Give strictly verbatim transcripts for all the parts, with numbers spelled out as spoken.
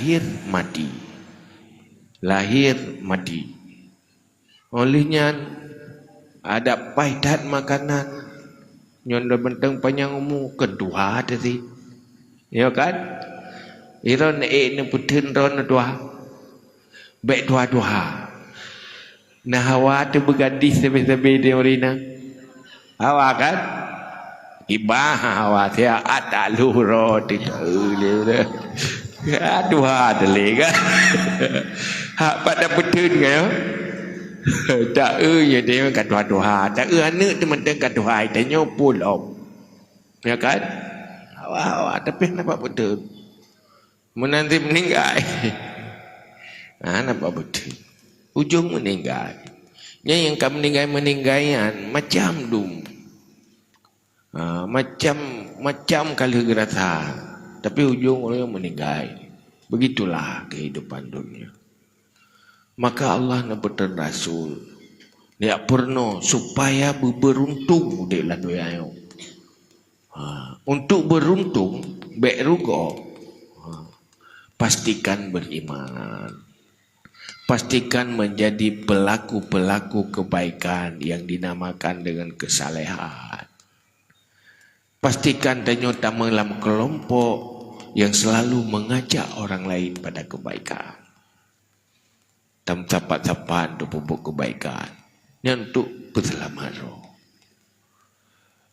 lahir mati. Lahir mati. Óh lheueh nyan, adak paih that makanan, nyoe beunteng panyang umu, keu tuha teuh. Nyo kan? Droeneuh ék neupeutheun droeneuh tuha. Bék tuha-tuha. Na hawa teuh beugadih sabe-sabe di ureueng inong. Hawa kan? Iba hawa siat talu ro teuh. Aduh, ha, teulé kan? Hak pat tapeutheun kan, ya? Tak eu ya dia ka tuha-tuha. Tak eu aneuk teuh mantong ka tuha, tanyoe pun lom. Ya kan? Hawa-hawa, tapi hana pat peutheun. Meunan cit meuninggai. Ha, nampak beutôi. Ujong meuninggai. Nyan nyang ka meuninggai-meuninggai nyan macam dum. Ha, macam, macam ka lheueh geurasa. Tapi ujong ureueng nyan meuninggai. Begitulah kehidupan dunia. Maka Allah neupeutrön rasul. Neujak peurunoe supaya beubeuruntung udeb lam donya nyoe. Ha, untuk beruntung, bék rugoe, ha, pastikan beriman. Pastikan menjadi pelaku-pelaku kebaikan yang dinamakan dengan kesalehan. Pastikan tanyoe tamong lam kelompok yang selalu mengajak orang lain pada kebaikan. Tam sapat-sapat untuk peubuet kebaikan. Nyan untuk peuseulamat droe.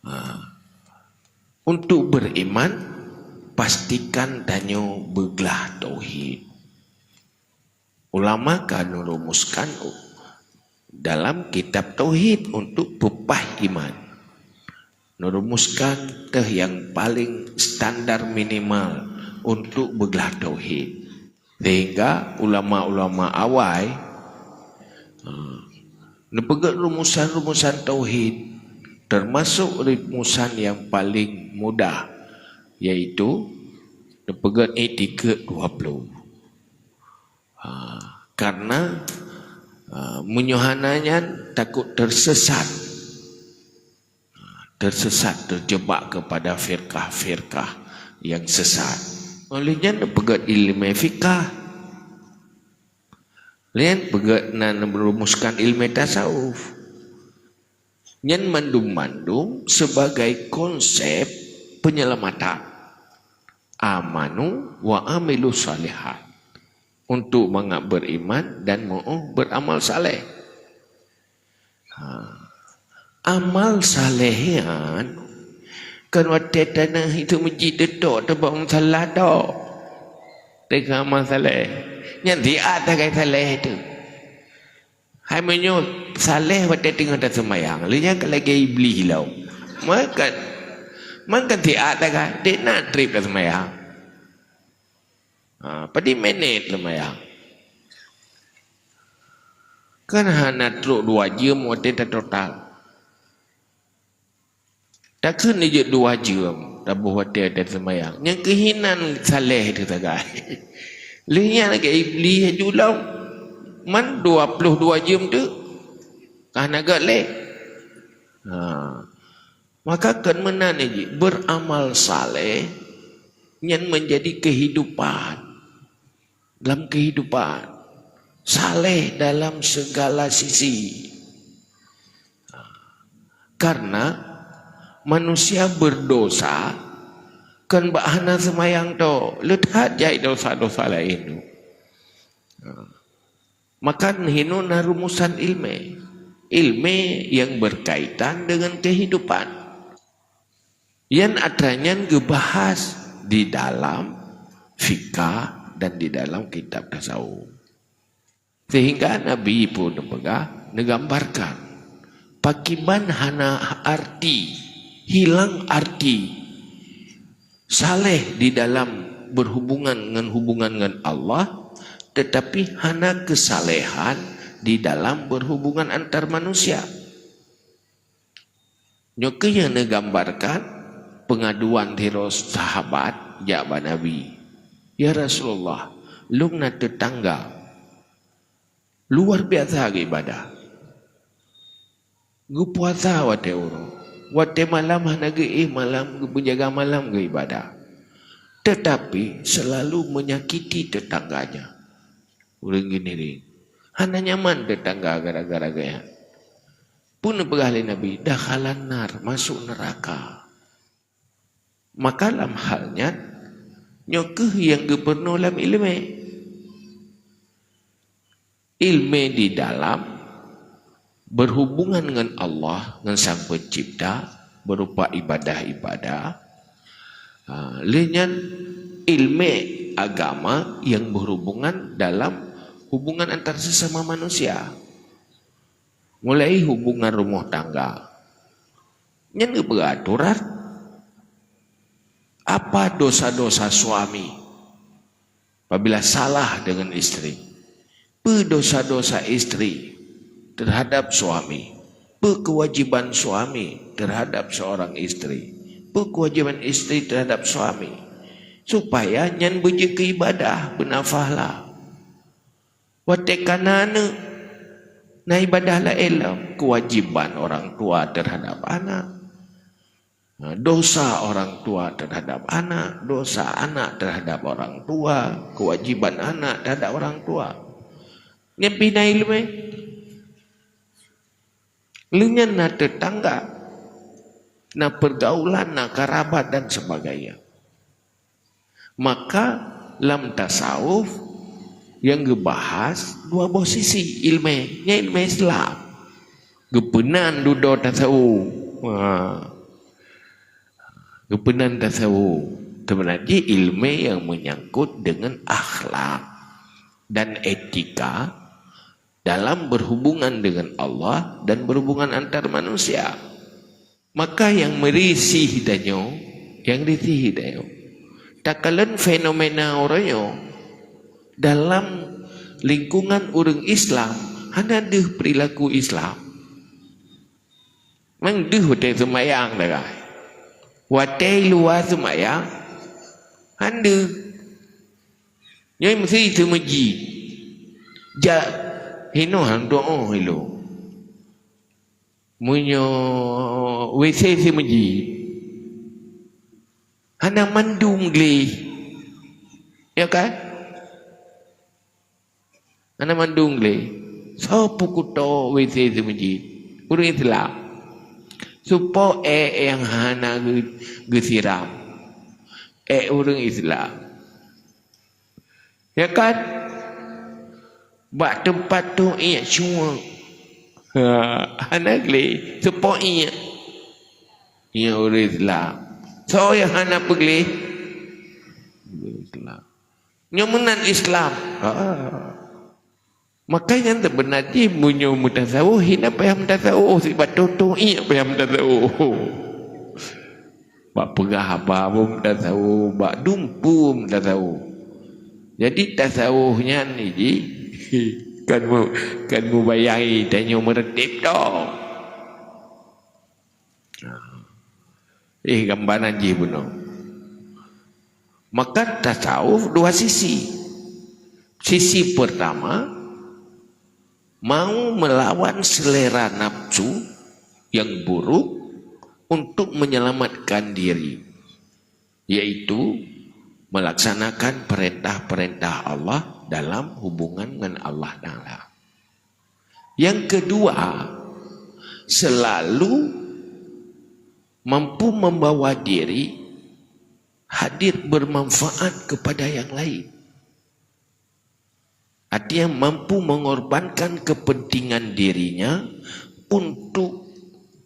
Ha. Untuk beriman, pastikan tanyoe beuglah tauhid. Ulama ka neurumuskan dalam kitab tauhid untuk peupah iman. Neurumuskan teuh nyang paling standar minimal untuk beuglah tauhid. Sehingga ulama-ulama awai, ha, neupeugét rumusan-rumusan tauhid, termasuk rumusan nyang paling mudah, yaitu neupeugét iktikeuet dua ploh. Ha, karena, ha, meunyoe hana nyan takot tersesat. Tersesat, terjebak kepada firqah-firqah yang sesat. Oleh nyan neupeugét ilmu fikah. Laén peugét na neurumuskan ilmu tasawuf. Nyan mandum-mandum sebagai konsep penyelamatan. Amanu wa amilu salihat. Untuk mangat beriman dan meu'oh beramal saleh. Ha. Amal saleh nyan kon watée tanoh itu meuji teutok teubak meusalah tok. Teuka amal saleh. Nyan siat tagai saleh itu. Hai meunyoe saleh watée teungoh taseumayang, lé nyan ka lagée Iblih lom. Maka, maka siat tagai, dek na treb taseumayang. Ha, padum minét leumayang. Kan hana trok dua jeuem watée tatotal. Takheun jeuet dua jeuem taboh watée taseumayang. Nyang keuh hinan saleh teuh tagai. Lheueh nyan lagée Iblih laju lom. Man dua ploh dua jeuem teuh. Ka hana gét lé. Ha. Maka kon meunan jih, beramal saleh nyan menjadi kehidupan. Dalam kehidupan, saleh dalam segala sisi. Karena manusia berdosa kon bak hana seumayang tok, le that jai dosa-dosa laén tu. Maka hinoe na rumusan ilmu. Ilmu yang berkaitan dengan kehidupan. Nyan atra nyan geubahas di dalam fikah dan di dalam kitab tasawuf. Sehingga Nabi pun neupeugah, neugambarkan pakiban hana arti, hilang arti saleh di dalam berhubungan ngon hubungan ngon Allah, tetapi hana kesalehan di dalam berhubungan antar manusia. Nyoe keuh nyang neugambarkan peungaduan sidroe sahabat jak bak Nabi, "Ya Rasulullah, lôn na teutangga luar biasa geuibadah. Geupuasa watée uroe, watée malam hana geuéh malam, geupeujaga malam geuibadah. tetapi selalu menyakiti tetangganya. Ureuëng geuh ngieng. Hana nyaman teutangga gara-gara geuh nyan. Peue neupeugah lé Nabi, "Dakhalan nar, masuk neuraka." Maka lam hal nyan, nyoe kheueh nyang geupeurunoe lam iéleumé. Iéleumé di dalam berhubungan ngon Allah, ngon Sang Pencipta, berupa ibadah-ibadah. Ha, lheueh nyan iéleumé agama nyang berhubungan dalam hubungan antar sesama manusia. Mulai hubungan rumoh tangga. Nyan geupeugah aturan. Apa dosa-dosa suami apabila salah dengan istri? Peue dosa-dosa istri terhadap suami? Peue kewajiban suami terhadap seorang istri? Peue kewajiban istri terhadap suami? Supaya nyan beujeuet keu ibadah, beunafah lah. Watée ka na aneuëk, na ibadah laén lom, kewajiban orang tua terhadap anak. Nah, dosa orang tua terhadap anak, dosa anak terhadap orang tua, kewajiban anak terhadap orang tua. Nyan pih na iéleumé. Lheueh nyan na teutangga, na pergaulan, na karabat dan sebagainya. Maka lam tasawuf nyang geubahas dua boh sisi iéleumé, nyan iéleumé Islam. Geupeunan dudoe tasawuf. Ha. Geupeunan tasawuf. Sebenarnya iéleumé nyang menyangkut dengan akhlak dan etika dalam berhubungan dengan Allah dan berhubungan antar manusia. Maka nyang meurisih tanyoe, nyang risih tanyoe, takalon fenomena uroe nyoe dalam lingkungan ureuëng Islam hana deuh perilaku Islam. Mang deuh watée seumayang dah. Watée luwa seumayang, han deuh. Nyoe meusti teumeuji. Jak hinoe han doa ilong. Meunyoe W C si meuji, hana mandum gleh. Ya kan? Hana mandum gleh. Soe peukuto W C si meuji? Ureuëng Islam. Soe po ék nyang hana geu-, geusiram? Ék ureuëng Islam. Ya kan? Bak teumpat tu iék cuma. Ha, hana gleh, soe po iék. Iék ureuëng Islam. Soe nyang hana peugleh? Ureuëng Islam. Nyoe meunan Islam. Ha. Makanya sebenarnya meunyoe meutasawuf, hina payah meutasawuf, sibat tutoe iék payah meutasawuf. Bak peugah haba pun tasawuf, bak dumpeue pun tasawuf. Jadi tasawuf nyan ni ji, kan mu-, kan mubayangi tanyoe meureuteb toh. Eh, gambaran jih bunoe. Maka tasawuf dua sisi. Sisi pertama, mau melawan selera nafsu yang buruk untuk menyelamatkan diri, yaitu melaksanakan perintah-perintah Allah dalam hubungan dengan Allah Taala. Yang kedua, selalu mampu membawa diri hadir bermanfaat kepada yang lain. Artinya mampu mengorbankan kepentingan dirinya untuk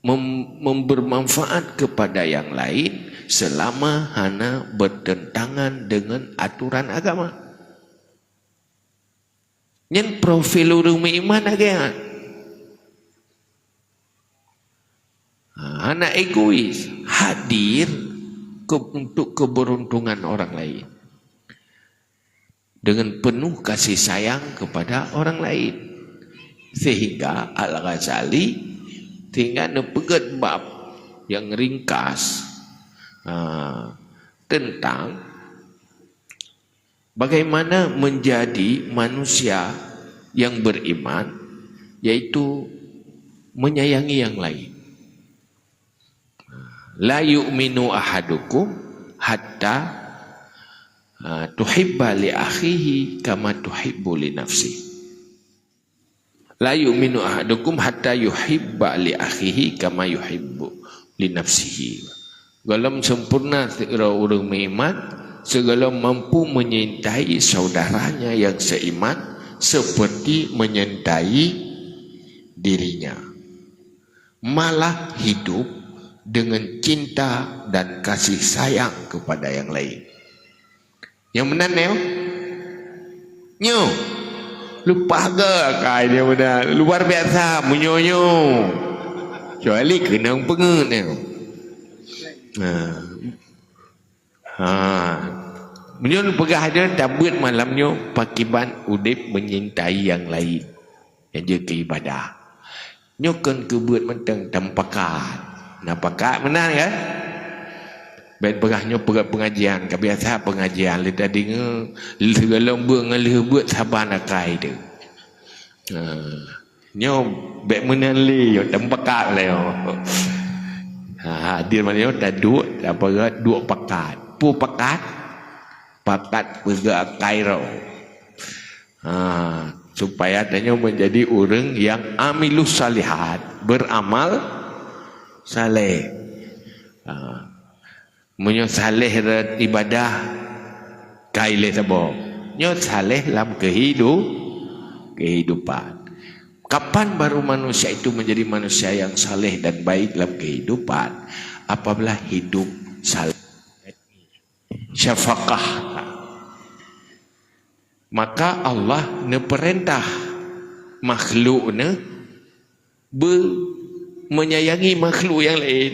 mem-, membermanfaat kepada yang lain selama hana bertentangan dengan aturan agama. Nyan profil ureuëng meuiman lagée nyan. Ha, hana egois, hadir ke-, untuk keberuntungan orang lain. Dengan penuh kasih sayang kepada orang lain. Sehingga Al-Ghazali, sehingga neupeugét bab nyang ringkas, ha, tentang bagaimana menjadi manusia yang beriman, yaitu menyayangi yang lain. La yu'minu ahadukum hatta Ah, tuhibba li akhihi kama tuhibbu li nafsi. La yu'minu ahadukum hatta yuhibba li akhihi kama yuhibbu li nafsihi. Gohlom sempurna sidroe ureuëng meuiman, sigohlom mampu menyintai saudaranya yang seiman seperti menyintai dirinya. Malah hidup dengan cinta dan kasih sayang kepada yang lain. Nyang meunan nyoe? Nyoe. Lupa ke akai dia meunan? Luar biasa meunyoe nyoe. Kecuali keunong peungeut nyoe. Ha. Ha. Meunyoe peugah dia tabeuet malam nyoe pakiban udeb menyintai yang lain. Nyang jeuet keu ibadah. Nyoe kon keu beuet mantong, tamupakat. Nah, pakat meunan kan? Bèk peugah nyoe peugah pengajian, ka biasa pengajian lé tadeungoe, sigohlom beuet ngon lheueh beuet saban akai teuh. Ha, nyoe bèk meunan lé, nyoe tamupakat lé nyoe. Ha, hadir malam nyoe taduek, tapeugah duek pakat. Peue pakat? Pakat peugah akai roh. Ha, supaya tanyoe menjadi ureuëng yang amilus salihat, beramal saleh. Ha, meunyoe saleh rot ibadah, kai lé saboh. Nyoe saleh lam kehidu-, kehidupan. Kapan baru manusia itu menjadi manusia yang saleh dan baik dalam kehidupan? Apabila hidup saleh. Syafaqah. Maka Allah neupeurintah makhluk neuh beu-, menyayangi makhluk nyang laén,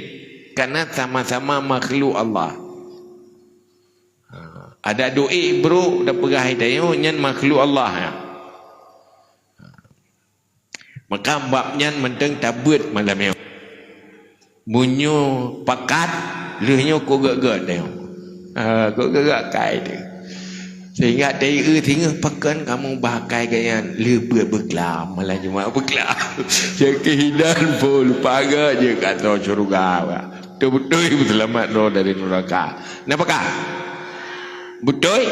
karena sama-sama makhluk Allah. Ha, adak duek brok dan peugah tanyoe nyan makhluk Allah, ya. Maka bab nyan mantong tabeuet malam nyoe. Meunyoe pakat, lheueh nyoe kok gét-gét nyoe. Ha, kok gét-gét akai teuh. Sehingga tayue singoh pakon kamoe bah akai geuh nyan, lheueh beuet beuklam, malam Jumat beuklam. Cit keuh inan pun pagat jeuet ka ateueh syeuruga. Beutôi-beutôi peuseulamat droe dari nuraka. Na pakat? Beutôi?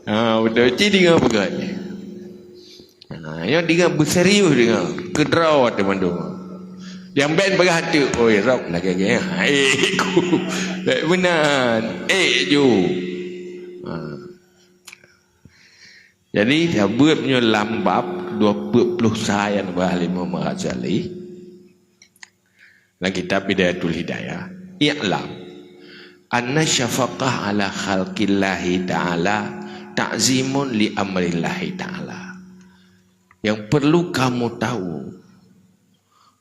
Ha, beutôi. Ci deungoe peugah nyan. Ha, nyoe deungoe beuserius deungoe, keudroe teuh mandum. Nyang ben peugah teuk, "Oi, rab lagèe nyan." Hai, ku. Bèk meunan. Eh, ju. Ha. Jadi, tabeuet nyoe lam bab dua peuet ploh sa nyang bahas lé Imam Ghazali. Lam kitab Bidayatul Hidayah, "I'lam anna syafaqah ala khalqillahi ta'ala ta'zimun li amrillahi ta'ala." Yang perlu kamu tahu,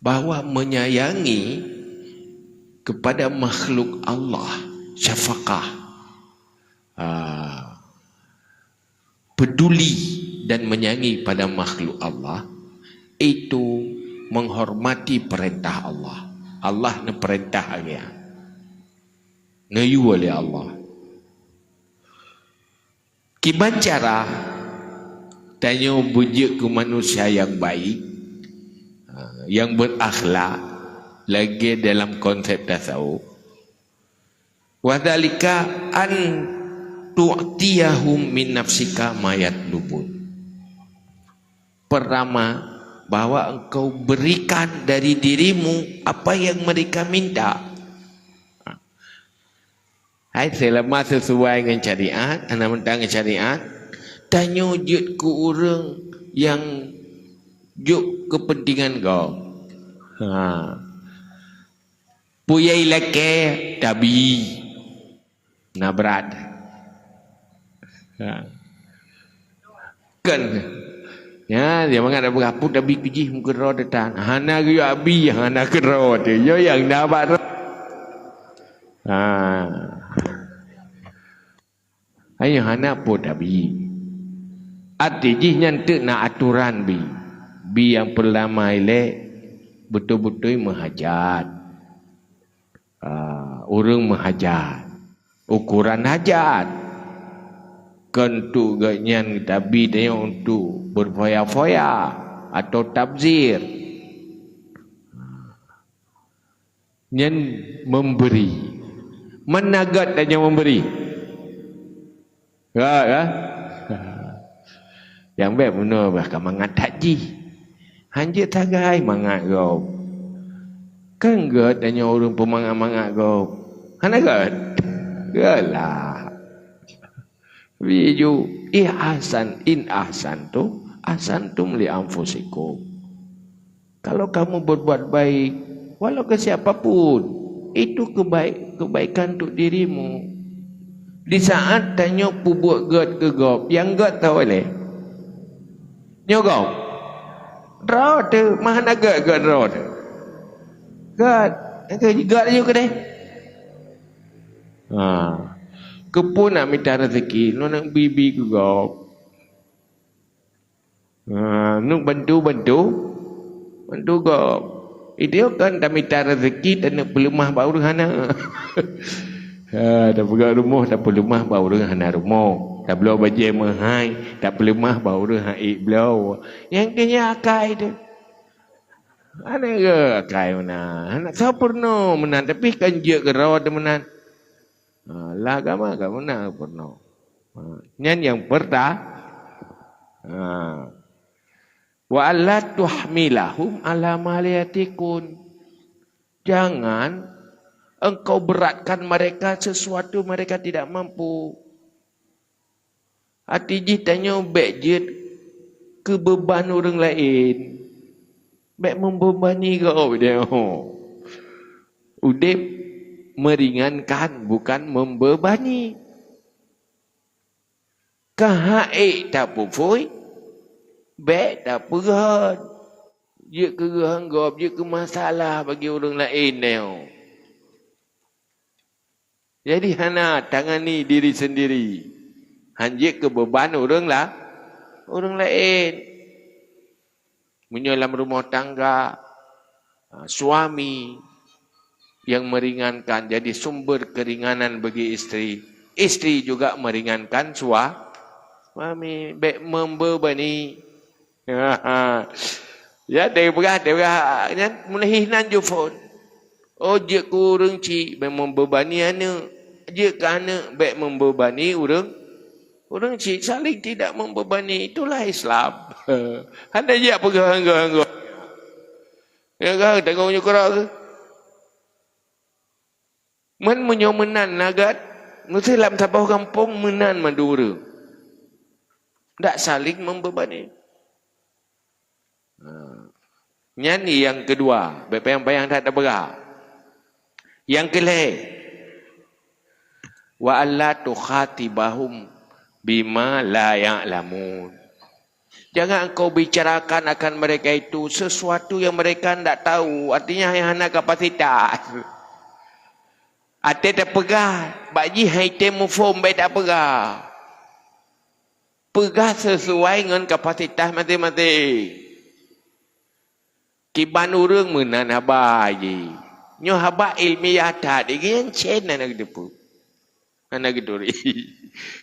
bahwa menyayangi kepada makhluk Allah, syafaqah, ah, peduli dan menyayangi pada makhluk Allah, itu menghormati perintah Allah. Allah neupeurintah lagèe nyan. Neuyue lé Allah. Kiban cara tanyoe beujeuet keu manusia nyang baik, ha, nyang beurakhlak, lagèe dalam konsep tasawuf. Wa dzalika an tu'tiyahum min nafsika ma yatlubun. Pertama, bahwa engkau berikan dari dirimu apa yang mereka minta. Hai, seulama sisuai ngon syariat, hana meuntang ngon syariat, tanyoe jeuet keu ureueng nyang jok keupeuntengan gob. Ha. Peue nyang ilakèe tabi. Na brat. Ha. Kan. Ya, dia mangat dak beurapot tabi keu jih meukeudroe teuh tan. Hana geuyue abi, hana keudroe teuh. Nyoe nyang na bak droe. Ha. Ayo hana po tabi. Até jih nyan teuk na atoran bi. Bi nyang peurtama ilèe beutôi-beutôi meuhajat. Ah, ureueng meuhajat. Ukoran hajat. Kon untuk gobnyan tabi tanyoe untuk berfoya-foya atau tabzir. Nyan memberi. Meunan gèt tanyoe memberi. Gèt, kan? Nyang bèk bunoe bah ka mangat that jih. Hanjeuet sagai mangat gob. Kan gèt tanyoe ureueng peumangat-mangat gob. Hana gèt? Gèt lah. Biju, "Ih ahsan, in ahsantum, ahsantum li anfusikum." Kalau kamu berbuat baik, walau ke siapa pun, itu kebaik-, kebaikan untuk dirimu. Di saat tanyoe peubuet gèt keu gob, nyang gèt tawai lé. Nyoe gob. Droe teuh, mah hana gèt, gèt droe teuh. Gèt, gèt laju keudeh. Ha. Keupeue nak mita rezeki, nyoe nak bi-bi keu gob. Ha, neuk bantu-bantu, bantu gob. Idéh kan tamita rezeki, taneuk peuleumah bak ureueng hana. Ha, tapeugah rumoh, tapeuleumah bak ureueng hana rumoh. Tabloe bajèe meuhai, tapeuleumah bak ureueng han ék bloe. Nyang keu nyan akai teuh. Hana gèt akai meunan. Hana soe peurunoe meunan, tapi kan jeuet keudroe teuh meunan. Ha, lah agama ka meunan peurunoe. Ha, nyan nyang peurta-, ha. "Wa alla tuhmilahum ala ma la yutiqun." Jangan engkau beratkan mereka sesuatu mereka tidak mampu. Arti jih tanyoe bèk jeuet keu beuban ureueng laén. Bèk membebani gob tanyoe. Udép meringankan, bukan membebani. Ka han ék tapeuphui, bèk tapeugèt. Jeuet keu geuhang gob, jeuet keu masalah bagi ureueng laén tanyoe. Jadi hana tangani diri sendiri. Han jeuet keu beuban ureueng la-, ureueng laén. Meunyoe lam rumoh tangga, ha, suami yang meringankan, jadi sumber keringanan bagi isteri, isteri juga meringankan sua-, suami. Bèk membebani. Ya, tapeugah, tapeugah nyan meunyoe hinan jeuet phôn. Oh, jeuet keu ureueng chik, bèk membebani aneuk. Jeuet keu aneuk, bèk membebani ureueng, ureueng chik. Saling tidak membebani, itulah Islam. Hana jeuet peugah anggô-anggô. Ya kan, tanggong nyoe keurok keuh. Man meunyoe meunan na gèt, meusé lam saboh gampông meunan mandum ureueng. Dak saling membebani. Ha. Nyan nyang keudua, bèk payang-payang that tapeugah. Nyang keulhèe, "Wa alla tukhatibahum bima la ya'lamun." Jangan engkau bicarakan akan mereka itu sesuatu yang mereka ndak tahu, artinya yang hana kapasitas. Até tapeugah, bak jih hai tém muphom bèk tapeugah. Peugah sesuai ngon kapasitas maséng-maséng. Kiban ureueng meunan haba jih. Nyoe haba ilmiah that, igian cen hana geuteupeue. Hana geuturi.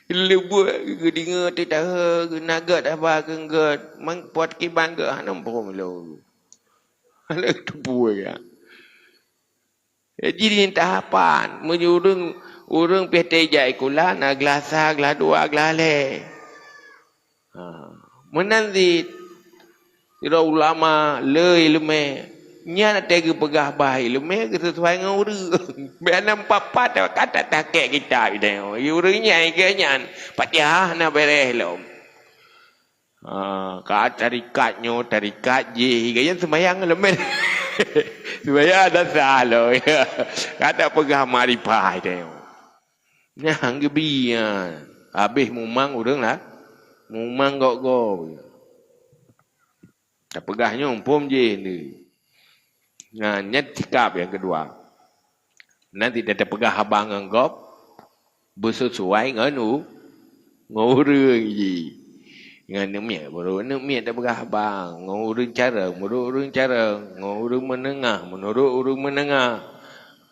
Leubuet geudeungoe teuh tahe, geunagat haba keu gèt, meupuat kiban gèt hana muphom lom. Hana geuteupeue ya. Jadi, nyan tahapan, meunyoe ureueng, ureueng pih teuh jak sikula, na glah sa, glah dua, glah lhèe. Ha. Meunan cit, sidroe ulama le ileumèe, nyan watèe geupeugah bah ileumèe geusesuai ngon ureueng. Bèk hana pat-pat, ka that takèk kitab nyoe. Ureueng nyan, geuh nyan, Fatihah na bèrèh lom. Ha, ka tarikat nyoe, tarikat jih, geuh nyan seumayang leumèe. Seumayang dak sah lom. Ka tapeugah makrifah nyoe. Nyang geubi nyan, habéh mumang ureueng lah, mumang gob-gob. Tapeugah nyoe muphom jih ni. Nah, nyan sikap nyang keudua. Nanti tapeugah haba ngon gob, beusesuai ngon u-, ngon ureueng jih. Ngon aneuk miet, meunurot aneuk miet tapeugah haba, ngon ureueng carông, meunurot ureueng carông, ngon ureueng meunengah, meunurot ureueng meunengah.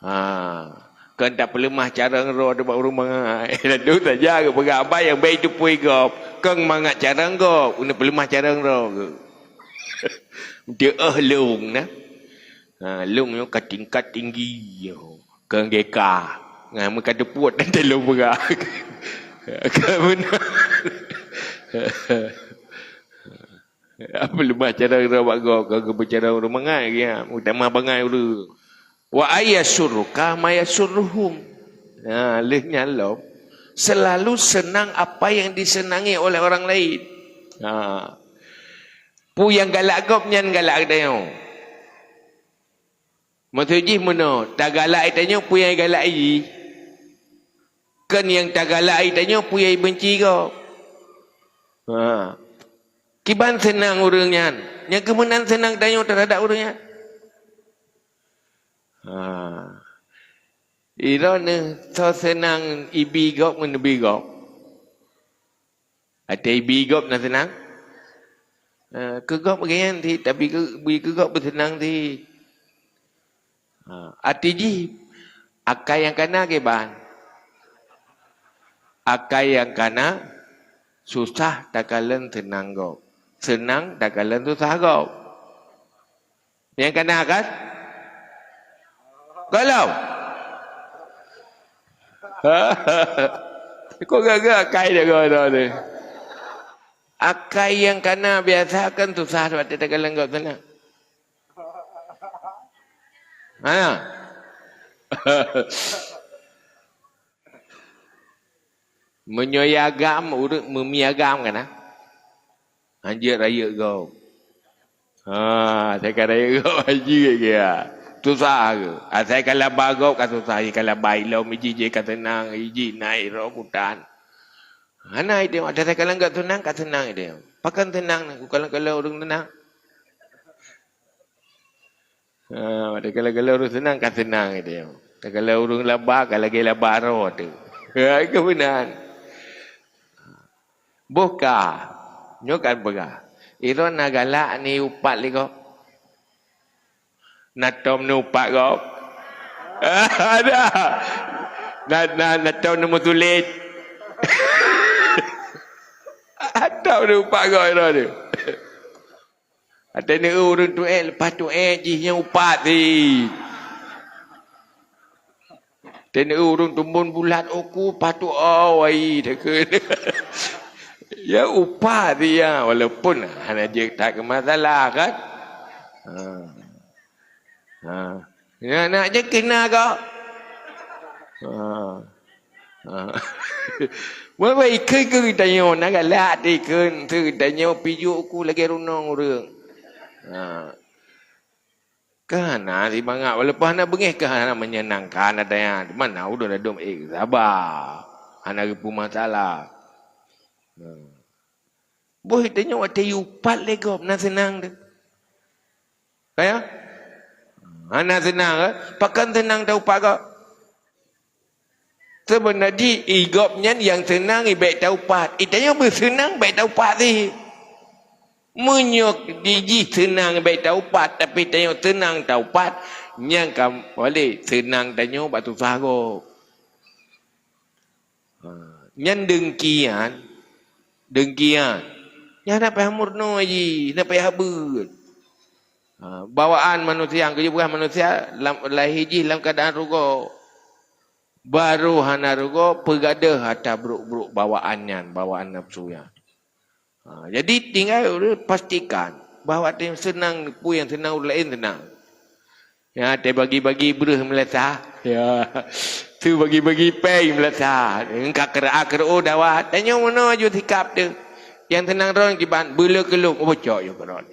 Ha, kon tapeuleumah carông droe teuh bak ureueng mangat. Laju saja geupeugah haba nyang bèk jiteupeue gob. Kon mangat carông gob, keuneuk peuleumah carông droe geuh. Deuh lông na. Ha, lông nyoe ka tingkat tinggi nyoe. Kon geuka. Ngan meuka teupot dan telông peugah. Ka meunan. Apa leumah carông droe bak gob, ka geupeucarông ureuëng mangat geuh, meutamah bangai ureuëng. Wa ayasurruka ma yasurruhum. Ha, lheueh nyan lom, selalu senang apa yang disenangi oleh orang lain. Ha. Peue nyang galak gob nyan galak geutanyoe. Maksud jih meunoe, tagalak geutanyoe peue nyang galak jih. Kon nyang tagalak geutanyoe peue nyang benci gob. Ha. Kiban seunang ureuëng nyan, nyang keu meunan seunang tanyoe teuhadap ureuëng nyan. Ha. Droeneuh soe seunang ibi gob ngon neubi gob? Watée ibi gob na seunang? Eh, keu gob geuyan cit, tapi keu, bri keu gob beuseunang cit. Ha, até jih, akai nyang kana kiban? Akai nyang kana susah takalon seunang gob, seunang takalon susah gob. Nyang kana kan? Gohlom? Kok gagah akai jaga droe ni? Akai nyang kana biasa kan susah watée takalon gob seunang. Ha. Meunyoe agam, ureuëng meumi agam kana? Hanjeuet rayeuk gob. Ha, asai ka rayeuk gob hanjeuet geuh. Susah geuh. Asai ka laba gob ka susah, ka laba ilom iji jih ka seunang, iji naik roh kutan. Hana ideh, asai ka lagak seunang ka seunang ideh. Pakon seunang na, kalon-kalon ureuëng seunang. Ha, watée kalon-kalon ureuëng seunang ka seunang ideh. Takalon ureuëng laba ka lagée laba roh tu. Ha, keu meunan. Boh ka, nyoe kan peugah, droeneuh na galak neuupat lé gob? Na tom neuupat gob? Ada. Na, na, na tom neumeutuléh? Tom neuupat gob droeneuh. Watée neueu ureuëng tuét, leupah tuét jih nyang upat cit. Watée neueu ureuëng tumbon bulat uku, patut awai takheun. Ya upat cit ya, walaupun hana jeuet that keu masalah kan. Ha. Ha. Ya, nak jeuet keu na kah? Ha. Ha. Wai, wai, ikheun keu geutanyoe, na galak deh kheun, keu geutanyoe pijuek ku lagée runong ureuëng. Ha. Ka hana simangat, walaupun hana beungéh ka hana menyenangkan ata nyan. Teuma na ulôn ladôm ék saba. Hana geupeu masalah. Ha. Boh tanyoe watée yue upat lé gob na seunang teuh. Ka ya? Hana seunang, eh? Pakon seunang taupat gob? Seubeuna jih, i gob nyan nyang seunang i bék taupat. I tanyoe beuseunang bék taupat cit. Meunyoe jih seunang bék taupat, tapi tanyoe seunang taupat, nyan ka paléng seunang tanyoe bak susah gob. Ha, nyan dengki nyan, dengki nyan. Nyan hana payah meurunoe jih, hana payah beuet. Ha, bawaan manusia, nyang geupeugah manusia lam, lahé jih lam keuadaan rugoe. Barô hana rugoe, peugadôh atra brôk-brôk bawaan nyan, bawaan nafeusu nyan. Ha, jadi tinggai ureuëng pastikan bahwa tem seunang, peue nyang seunang ureuëng laén seunang. Ya, teuh bagi-bagi breueh meulasa. Ya. Su bagi-bagi péng meulasa. Engka keureuah-keureuh dawa. Tanyoe meunoe ju sikap teuh. Nyang seunang droe kiban beuleueh keulông. Oh, bocok ju keudroe.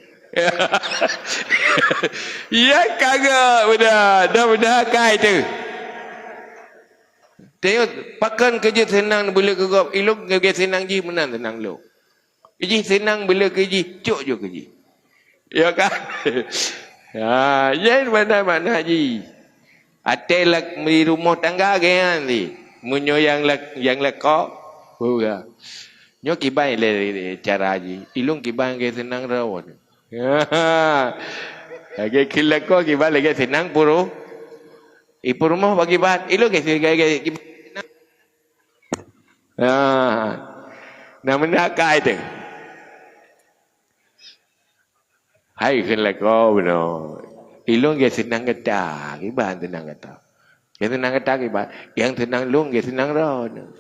Ya, kagak beda. Dah beda kai teuh. Tanyoe pakon keu jeuet seunang beuleueh keu gob. Ilông keu seunang jih meunan seunang lông. Jih seunang beuleueh keu jih, cok ju keu jih. Ya kan? Ha, nyan makna-makna jih. Até lak-, di rumoh tangga geuh nyan jih. Meunyoe nyang lak-, nyang lakoe, peugah. Nyoe kiban lé cara jih. Ilông kiban lagée seunang droe. Ha. Lagée keu lakoe kiban lagée seunang puru-, i peurumoh bak kiban. Ilông lagée, lagée, lagée kiban. Ha. Na meunan kai teuh. Hai kheun lakoe bunoe. Ilông lagée seunang gata, kiban seunang gata. Nyang seunang gata kiban, nyang seunang lông lagée seunang droeneuh.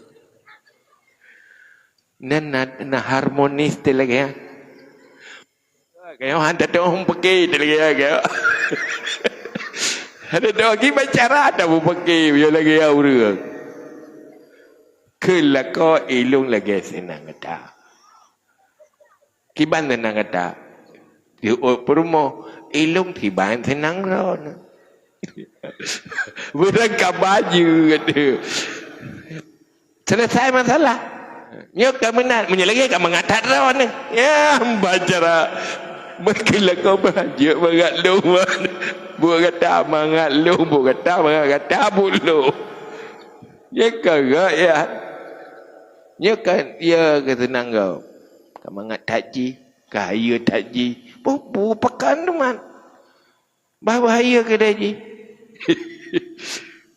Nan na, na harmonis teuh lagèe nyan. Kayong hana teuh mupeuke teuh lagèe nyan kayong. Hana teuh lagi baca cara dah mupeuke, yo lagèe nyan ureueng. Keu lakoe ilôn lagèe seunang gata. Kiban seunang gata. Di ôt peurumoh, ilôn kiban seunang droeneuh. Beurangkaban jeuet. Selesai masalah. Nyoe ka meunan, meunyoe lagèe ka mangat that droeneuh. Ya, bacara. Meukeulakoe jeuet mangat lôn. Buet gata mangat lôn, buet gata mangat gata buet lôn. Nyoe ka gak ya. Nyoe ka ya keu seunang gob. Ka mangat that jih, ka hayeue that jih. Boh, boh pakan teuma. Bah bahaya keudeh jih.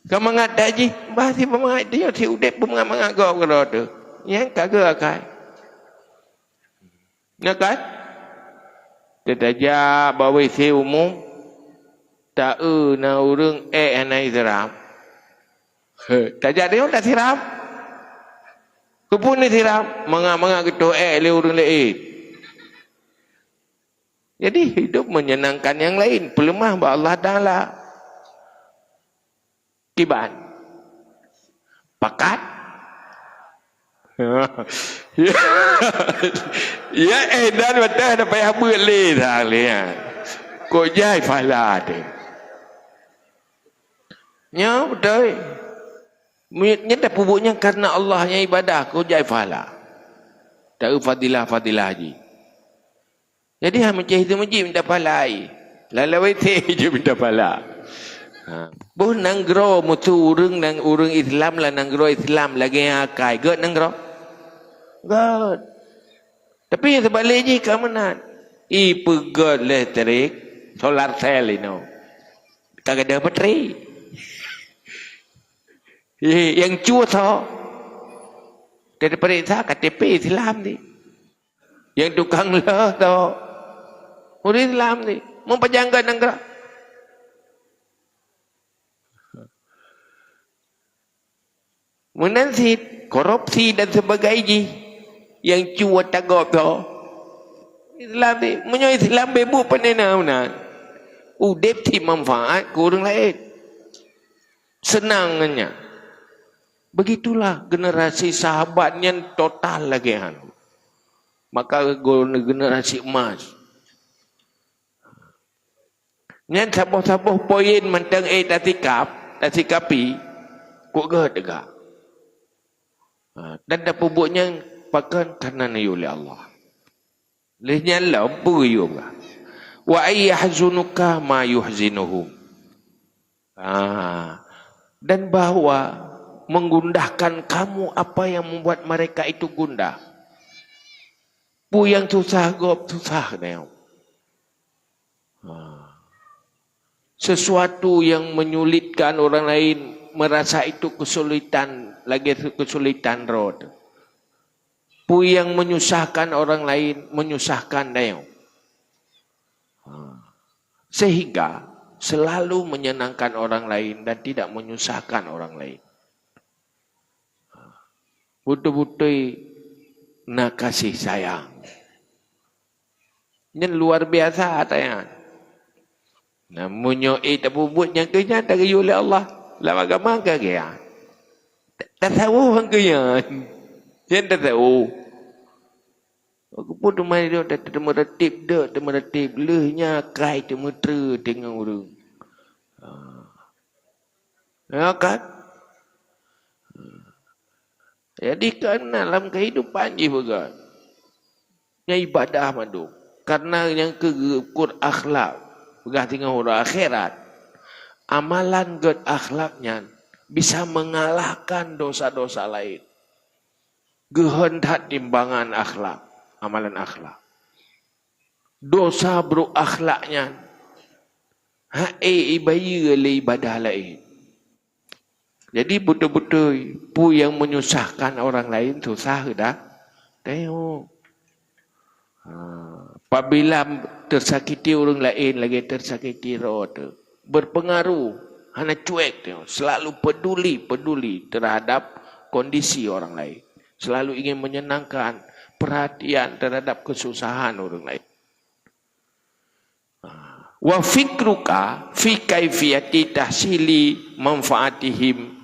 Ka mangat that jih, bah si peumangat dia si udeb beumangat-mangat gob keudroe teuh. Nyan ka geu akai. Nyo kan? Teutajak bak W C umum, taeu na ureueng ék hana isiram. Tajak deungon tasiram. Keupeue neusiram? Mangat-mangat geutoh ék lé ureueng laén. Jadi, hidup menyenangkan yang lain, peuleumah bak Allah Taala. Kiban. Pakat. Ya, eh, dan betul ada payah buat lé dah lé, ya. Kok jai pahala tu. Nya betul. Nyan dah peubuet nyan karena Allah, nyan ibadah, kok jai pahala. Tahu fadilah-fadilah ji. Jadi, ha meucéh itu meuji minta pahala ai. Lalawai teh je minta pahala. Ha. Boh nanggroe mutu ureueng nang ureueng Islam lah nanggroe Islam lagèe akai. Gèt nanggroe? Gèt. Tapi nyang teubalek jih ka meunan. Ipeugèt listrik, solar cell inoe. Ka gadôh bateri. Eh, nyang cue tho. Teupeuriksa K T P Islam ni. Nyang tukang lheueh tho. Ureueng Islam ni. Meupajan gèt nanggroe. Meunan cit, korupsi dan sebagainya jih. Nyang cue tagôp tho. Islam ni, meunyoe Islam beubuet panena meunan. Udeb cit manfaat keu ureueng laén. Seunang ngon nyan. Begitulah generasi sahabat nyan total lagèe nyan. Maka gol-, generasi emas. Nyan saboh-saboh poin mantong ék tasikap, tasikapi, kok gèt teuga. Ha, dan tapeubuet nyan pakon kareuna neuyue lé Allah. Lheueh nyan lom peue geuyue peugah, "Wa ay yahzunuka ma yuhzinuhum." Ah, dan bahwa menggundahkan kamu apa yang membuat mereka itu gundah. Peue nyang susah gob, susah nyoe. Ah. Sesuatu yang menyulitkan orang lain merasa itu kesulitan, lagèe kesulitan droe. Peue nyang menyusahkan orang lain, menyusahkan tanyoe. Ha. Sehingga selalu menyenangkan orang lain dan tidak menyusahkan orang lain. Beutôi-beutôi na kasih sayang. Nyan luar biasa ata nyan. Nah, meunyoe ék tapeubuet nyang keu nyan tageuyue lé Allah, lam agama ka geuya. Tasawuf nyang keu nyan. Nyan tasawuf. Keupeue teuma nyoe ta-, teumeureuteb dek, teumeureuteb lheueh nyan kai teumeuteue teungoh ureueng. Ha. Ya kan? Jadi, keunan lam keuhidupan jih peugah. Nyan ibadah mandum. Kareuna nyang keu geuukur akhlak, peugah teungoh uroe akhirat. Amalan gèt akhlak nyan bisa mengalahkan dosa-dosa laén. Geuhon that timbangan akhlak, amalan akhlak. Dosa brok akhlak nyan hana ibayeue lé ibadah laén. Jadi, beutôi-beutôi, peue nyang menyusahkan orang laén susah dah. Tengok. Ha, apabila tersakiti ureueng laén lagèe tersakiti droe teuh, berpengaruh, hana cuek tengok, selalu peduli, peduli terhadap kondisi orang lain. Selalu ingin menyenangkan perhatian terhadap kesusahan orang lain. Wa fikruka fi kaifiyati tahsili manfaatihim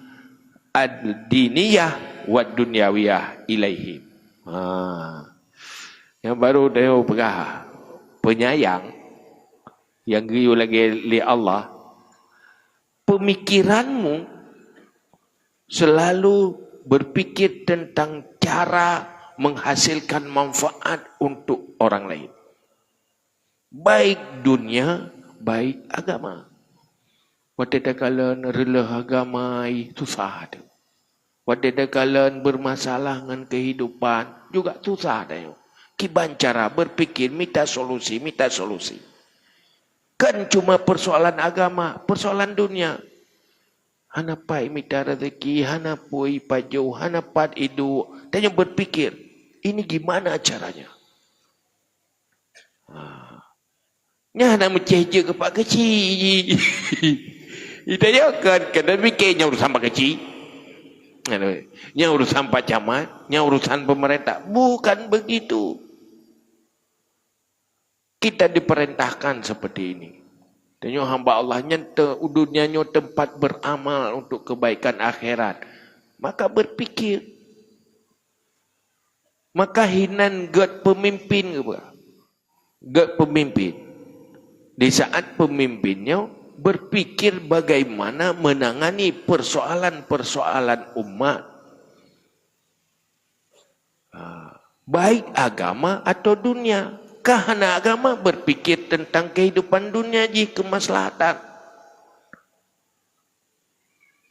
ad-diniyah wa dunyawiyah ilaihim. Ha. Nyang baru tanyoe peugah, penyayang nyang geuyue lagée lé Allah, pemikiranmu selalu berpikir tentang cara menghasilkan manfaat untuk orang lain. Baik dunia, baik agama. Watée takalon reuloh agama, ih, susah teuh. Watée takalon bermasalah ngon kehidupan, juga susah teuh. Kiban cara berpikir, mita solusi, mita solusi. Kan cuma persoalan agama, persoalan dunia. Hana pat mita rezeki, hana peue ipajoh, hana pat iduek. Tanyoe berpikir, ini gimana caranya? Ha. Nyan hana meucéh jeuet keu Pak Keuchik. Ita nyoe kan, kan dah mikir nyan urusan Pak Keuchik. Nyan urusan Pak Camat, nyan urusan pemerintah. Bukan begitu. Kita diperintahkan seperti ini. Tanyoe hamba Allah nyan te-, dunia nyoe tempat beramal untuk kebaikan akhirat. Maka berpikir. Maka hinan gét pemimpin ke apa? Gét pemimpin. Di saat pemimpin nyoe berpikir bagaimana menangani persoalan-persoalan umat. Ha, baik agama atau dunia. Kah hana agama, berpikir tentang kehidupan dunia jih kemaslahatan.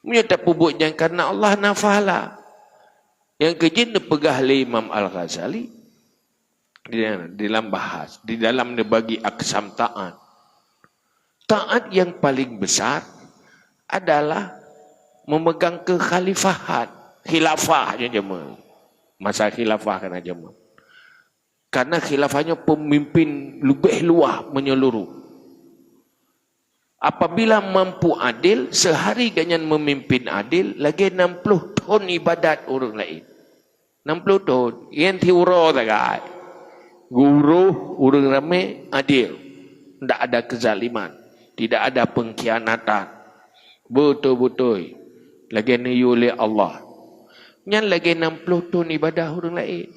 Meunyoe tapeubuet nyang karna Allah, na pahala. Nyang keujeuet neupeugah lé Imam Al-Ghazali di, di dalam bahas, di dalam neubagi aksam taat. Taat yang paling besar adalah memegang kekhalifahan, khilafah nyan jameun. Masa khilafah kana jameun. Karena khilafah nyoe pemimpin leubeh luwah menyeluruh. Apabila mampu adil, sehari gobnyan memimpin adil, lagée nam ploh thon ibadat ureuëng laén. Nam ploh thon, nyan siuroe sagai. Geuroh ureuëng ramé adil. Tidak ada kezaliman, tidak ada pengkhianatan. Beutôi-beutôi lagée neuyue lé Allah. Nyan lagée nam ploh thon ibadat ureuëng laén.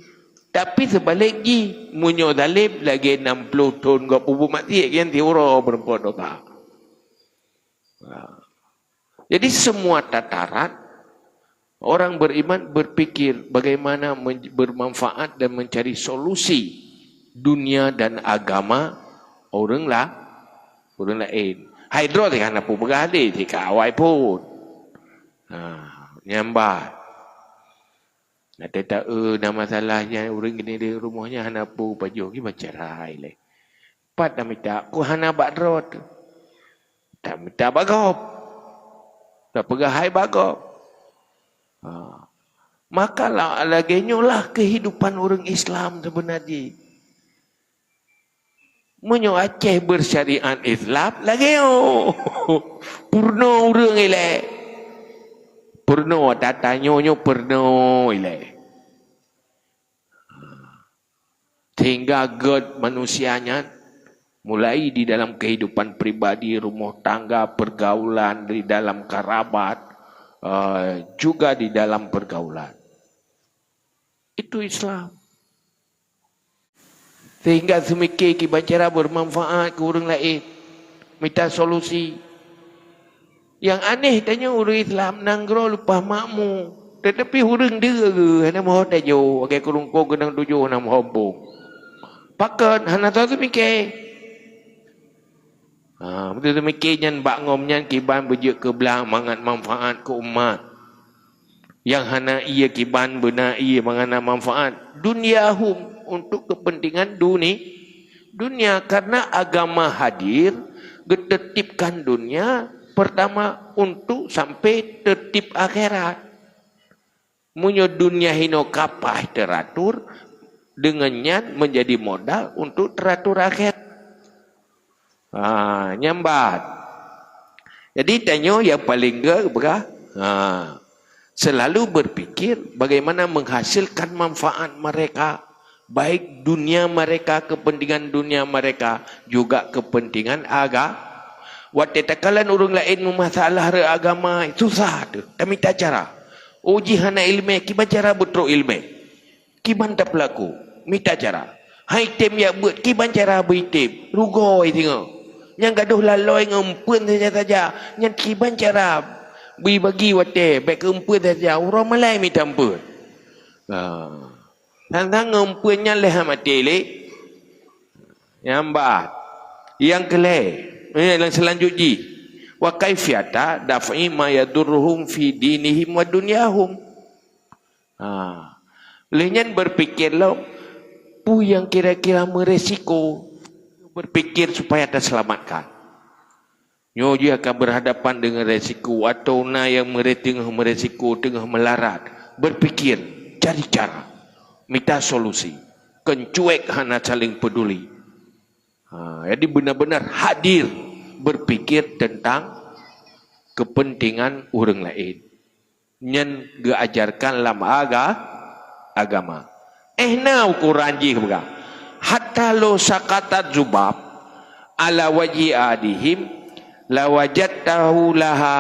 Tapi seubalek jih, meunyoe zalem lagée nam ploh thon gob peubuet maksiat, nyan siuroe meureumpok dosa. Ha. Jadi semua tataran orang beriman berpikir bagaimana men-, bermanfaat dan mencari solusi dunia dan agama ureuëng la-, ureuëng laén. Hai droe teuh hana peue peugah lé, tika awai phon. Ha, nyan bah. Na teuta, eh, na masalah nyan ureuëng geuneudeueng rumoh nyan hana peue pajoh, kiban cara ilée. Pat tamita, ku hana bak droe teuh. Tamita bak gob. Tapeugah hai bak gob. Ha. Maka la-, lagée nyoe lah kehidupan ureuëng Islam sebenar jih. Meunyoe Aceh bersyariat Islam, lagée nyoe. Peurunoe ureuëng ilée. Peurunoe, tatanyoe nyoe peurunoe ilée. Sehingga gét manusia nyan, mulai di dalam kehidupan pribadi, rumah tangga, pergaulan, di dalam kerabat, eh, juga di dalam pergaulan. Itu Islam. Sehingga seumike kiban cara bermanfaat keu ureuëng laén, mita solusi. Nyang aneh tanyoe ureuëng Islam nanggroe leupah makmu, tetapi ureuëng deuh hana meuho tajoh, lagée keurungkong keunong tujoh hana meuho bong. Pakon hana soe seumike? Ha, beutôi seumike nyan bak ngom nyan kiban beujeuet keu blang mangat manfaat keu umat. Nyang hana ié kiban beuna ié mangat na manfaat. Dunyahum, untuk kepentingan duni-, dunia. Karena agama hadir geutertibkan dunia pertama untuk sampai tertib akhirat. Meunyoe dunia hinoe ka paih teratur, deungon nyan menjadi modal untuk teratur akhirat. Ha, nyan ban. Jadi tanyoe nyang paleng gét peugah, ha, Selalu berpikir bagaimana menghasilkan manfaat mereka, baik dunia mereka, kepentingan dunia mereka, juga kepentingan aga-, watée takalon ureuëng laén meumasalah rot agama, susah teuh, tamita cara. Oh, jih hana iéleumé, kiban cara beutrok iéleumé. Kiban tapeulaku, mita cara. Hai tem jak beuet, kiban cara beuitem, rugoe singoh. Nyang gadôh laloi ngon eumpeuen saja-saja, nyan kiban cara bagi watée, bék keu eumpeuen saja, uroe malai mita eumpeuen. Ha. Sang-sang ngon eumpeuen nyan lheueh maté lé. Nyang baat. Nyang keulhée, eh, nyang seulanjut jih. Wa kaifiyata daf'i ma yadurruhum fi dinihim wa dunyahum. Ha. Lheueh nyan berpikir lom, peue nyang kira-kira meuresiko, berpikir supaya teuselamatkan. Nyoe jih akan berhadapan dengan resiko, atau na nyang meure-, teungoh meuresiko, teungoh meularat. Berpikir, cari cara, mita solusi. Kon cuek hana saling peduli. Ha, jadi benar-benar hadir berpikir tentang kepentingan ureuëng laén. Nyan geuajarkan lam aga-, agama. Eh, na ukoran jih peugah, "Hatta lo sakatat zubab ala wajhi adihim lawajadtahu laha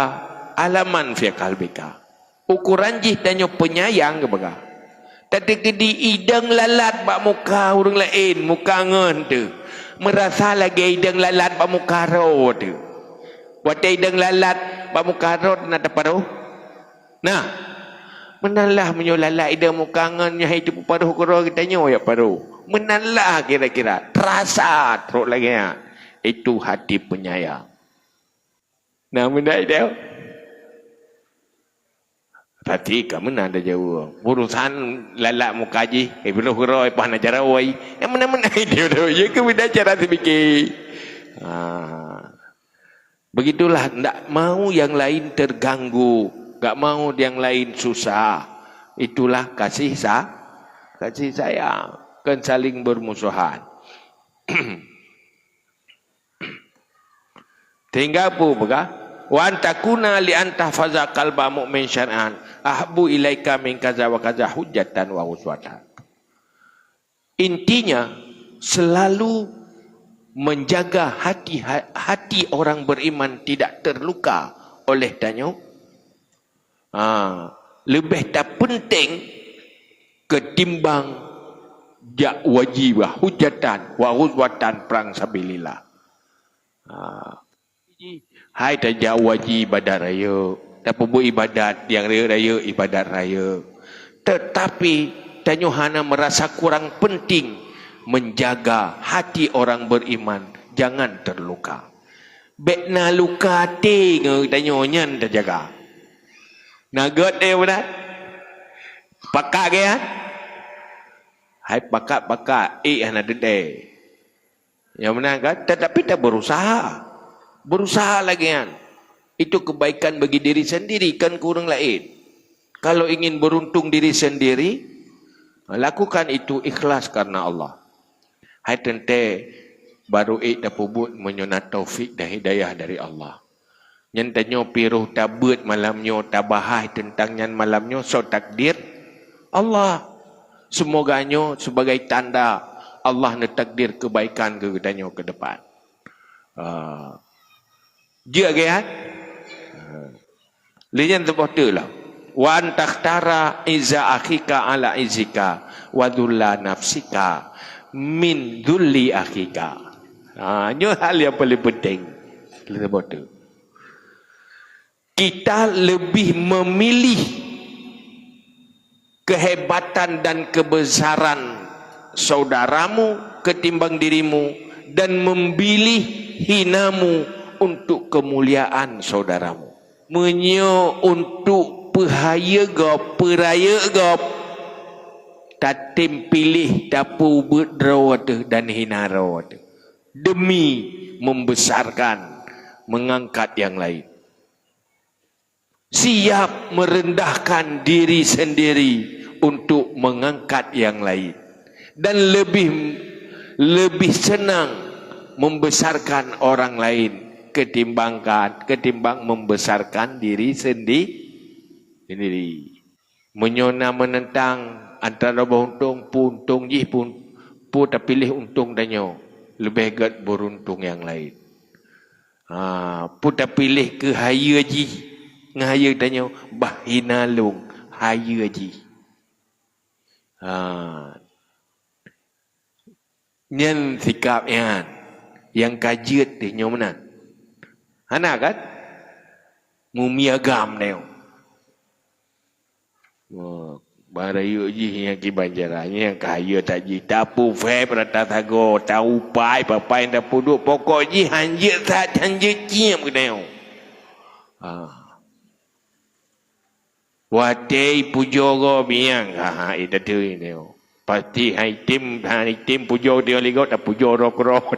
alaman fi qalbika." Ukoran jih tanyoe peunyayang geupeugah. Tateukedi idong lalat bak muka ureuëng laén, muka ngon teuh. Meurasa lagée idong lalat bak muka droe teuh. Watée idong lalat bak muka droe na taparoh? Nah, meunan lah meunyoe lalat idong muka ngon nyan hai teupeuparoh keudroe geutanyoe jak paroh. Meunan lah kira-kira, terasa trok lagée nyan. Itu hati penyayang. Nah, meunan idong. Berarti ka meunan dah jauh. Urusan lalat muka jih, eh, paroh keudroe, paih na cara wai. Yang meunan-meunan idong tu, ya ke beda cara seubiké. Ha. Begitulah, ndak mau yang lain terganggu, ndak mau yang lain susah. Itulah kasih sa-, kasih sayang, kon saling bermusuhan. Sehingga apa peugah? "Wa antakuna li antahfaza qalba mu'min syar'an ahabbu ilaika min kaza wa kaza hujjatan wa uswatan." Intinya, selalu menjaga hati, ha-, hati orang beriman tidak terluka oleh tanyoe. Ha, leubeh tapeunténg ketimbang jak wajibah, hujatan, wa ghuzwatan, prang sabilillah. Ha. Hai tajak wajib ibadat rayeuk, tapeubuet ibadat nyang rayeuk-rayeuk, ibadat rayeuk. Tetapi tanyoe hana merasa kurang penting menjaga hati orang beriman jangan terluka. Bék na luka até ngon tanyoe nyan tajaga. Na gét eh budak? Pakat ke ya? Hai pakat-pakat, eh hana teuntèe. Nyang meunan kan? Tetapi ta berusaha. Berusaha lagèe nyan. Itu kebaikan bagi diri sendiri, kan keu ureueng laén. Kalau ingin beruntung diri sendiri, lakukan itu ikhlas karena Allah. Hai teuntèe, barô ék tapeubuet meunyoe na taufik dan hidayah dari Allah. Nyan tanyoe piroh tabeuet malam nyoe, tabahas teuntang nyan malam nyoe, soe takdir Allah. Seumoga nyoe sebagai tanda Allah neutakdir keubaikan keu geutanyoe keu depan. Ah. Jeuet lagèe nyan? Ah. Lé nyan saboh teuk lah. "Wa an takhtara izza akhika ala izzika wa dhulla nafsika min dhulli akhika." Ha, nyoe hal nyang paling penting. Lé saboh teuk. Kita lebih memilih kehebatan dan kebesaran saudaramu ketimbang dirimu, dan memilih hinamu untuk kemuliaan saudaramu. Meunyoe untuk peuhayeu gob, peurayeuk gob, tatem piléh tapeubuet droe teuh dan hina droe teuh demi membesarkan, mengangkat nyang laén. Siap merendahkan diri sendiri untuk mengangkat nyang laén. Dan lebih, lebih senang membesarkan orang lain ketimbangkan, ketimbang membesarkan diri sendi-, sendiri. Meunyoe na meunentang antara boh untông, peue untông jih, peue, peue tapiléh untông tanyoe, leubeh gét beuruntung nyang laén. Ha, peue tapiléh keu hayeue jih ngon hayeue tanyoe, bah hina lôn hayeue jih. Ha. Nyan sikab nyan nyang ka jeuet teuh nyoe meunan. Hana kan? Meumie agam tanyoe. Oh, bah rayeuk jih nyang kiban cara, nyang ka hayeue that jih, tapeuphép rata sagoe, taupai papai tapeuduek, pokok jih han jeuet that, han jeuet cieb geutanyoe. Ah. Watèe pujoe gob nyang, ha, ha, eh, tateupeue nyoe. Pasti hai tem, hai tem pujoe dia lé gob, tapujoe droe keudroe.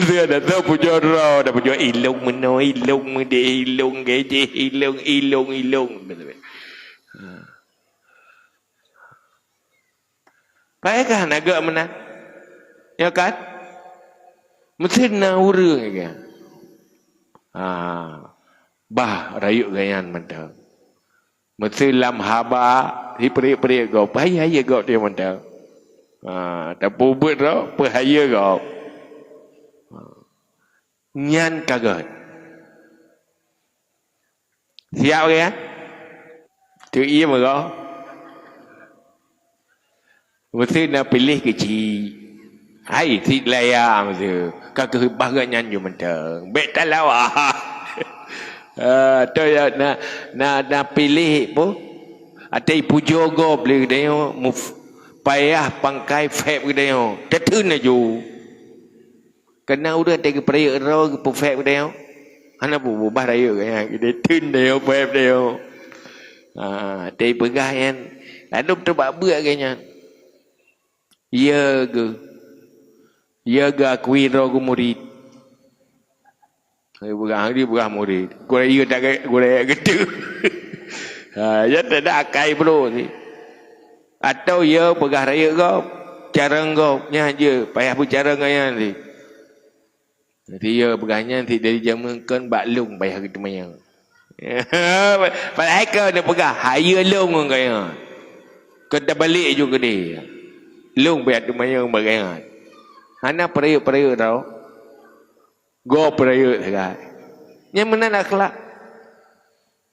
Dia dah tahu pujoe droe, tapujoe ilong meunoe, ilong meudéh, ilong gajéh, ilong, ilong, ilong. Ha. Paikah na gét meunan? Ya kan? Meusti na ureueng kan? Ha. Bah rayeuk geuh nyan mantong. Meusti lam haba, sipriek-priek gob, hayeue-hayeue gob dia mantong. Ha, tapeubuet droe, peuhayeue gob. Ha. Nyan ka gét. Siap ke ya? Tu iya meugoe. Meusti na piléh keuchik. Hai, sit laya meusti. Ka keuh bah gét nyan ju mantong. Bèk talawa. Ah, tu ya, na, na, na piléh pun. Até pujoe gob lé geutanyoe, muf-, payah pangkai phép geutanyoe. Teuteun laju. Keunan ureueng até geupeurayeuk droe, geupeufép geutanyoe. Hana peue, bah rayeuk geutanyoe, geuteun tanyoe, phép tanyoe. Ha, até peugah nyan, ladôm teubak beuet geuh nyan. Ye geuh. Ye geuh akui droe geuh murit. Peugah, peugah murit. Gurèe ye tak gurèe geuteuk. Ha, ya tak ada akai bro ni. Atau ye peugah rayeuk gob, carông gob, nyan je, payah beucarông ngon nyan lé. Jadi ye peugah nyan sit dari jameun kon bak lôn payah geuteumanyong. Padahai kon neupeugah, hayeue lôn ngon geuh nyan. Kon tabalek ju keudeh. Lôn payah teumanyong bak geuh nyan. Hana peurayeuk-peurayeuk tau. Gob peurayeuk sagai. Nyan meunan akhlak.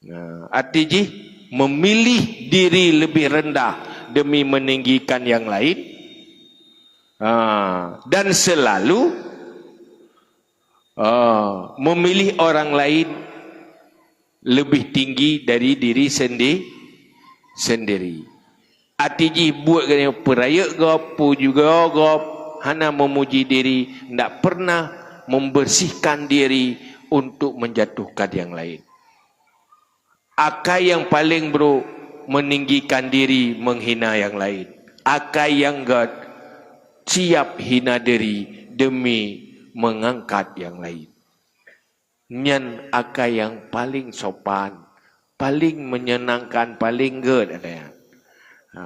Nah, arti jih, memilih diri lebih rendah demi meninggikan yang lain. Ha, dan selalu, ha, memilih orang lain lebih tinggi dari diri sendi-, sendiri. Arti jih buet geutanyoe peurayeuk gob, pujoe gob, hana memuji diri, ndak pernah membersihkan diri untuk menjatuhkan yang lain. Akai nyang paleng brok, meninggikan diri, menghina nyang laén. Akai nyang gét, siap hina diri demi mengangkat nyang laén. Nyan akai nyang paleng sopan, paleng menyenangkan, paleng gét, ada nyan. Ha,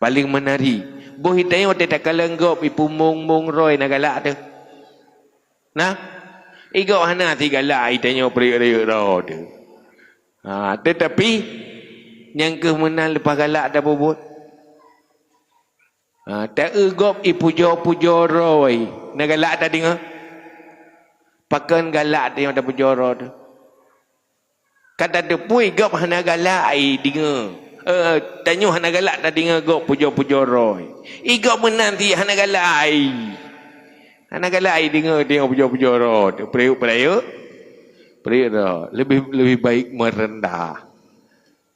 paleng meunari. Boh itanyoe teuh takalon gob ipeumong-mong droe na galak teuh. Nah, i gob hana sigalak itanyoe peurayeuk-rayeuk droe teuh. Ha, teutapi, nyang keuh meunan leupah galak tapeubuet. Ha, ta-eu gob ipujoe-pujoe droe, na galak tadeungoe? Pakon galak tanyoe tapujoe droe teuh? Ka tateupeue gob hana galak ideungoe. Eh, tanyoe hana galak tadeungoe gob pujoe-pujoe droe. I gob meunan cit hana galak i. Hana galak ideungoe, deungoe pujoe-pujoe droe teuh. Peurayeuk-peurayeuk, peurayeuk droe. Lebih, lebih baik merendah.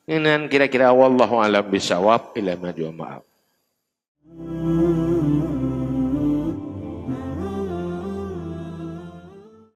Nyan kira-kira, wallahu a'lam bishawab, ilaihi marji' wa ma'ab.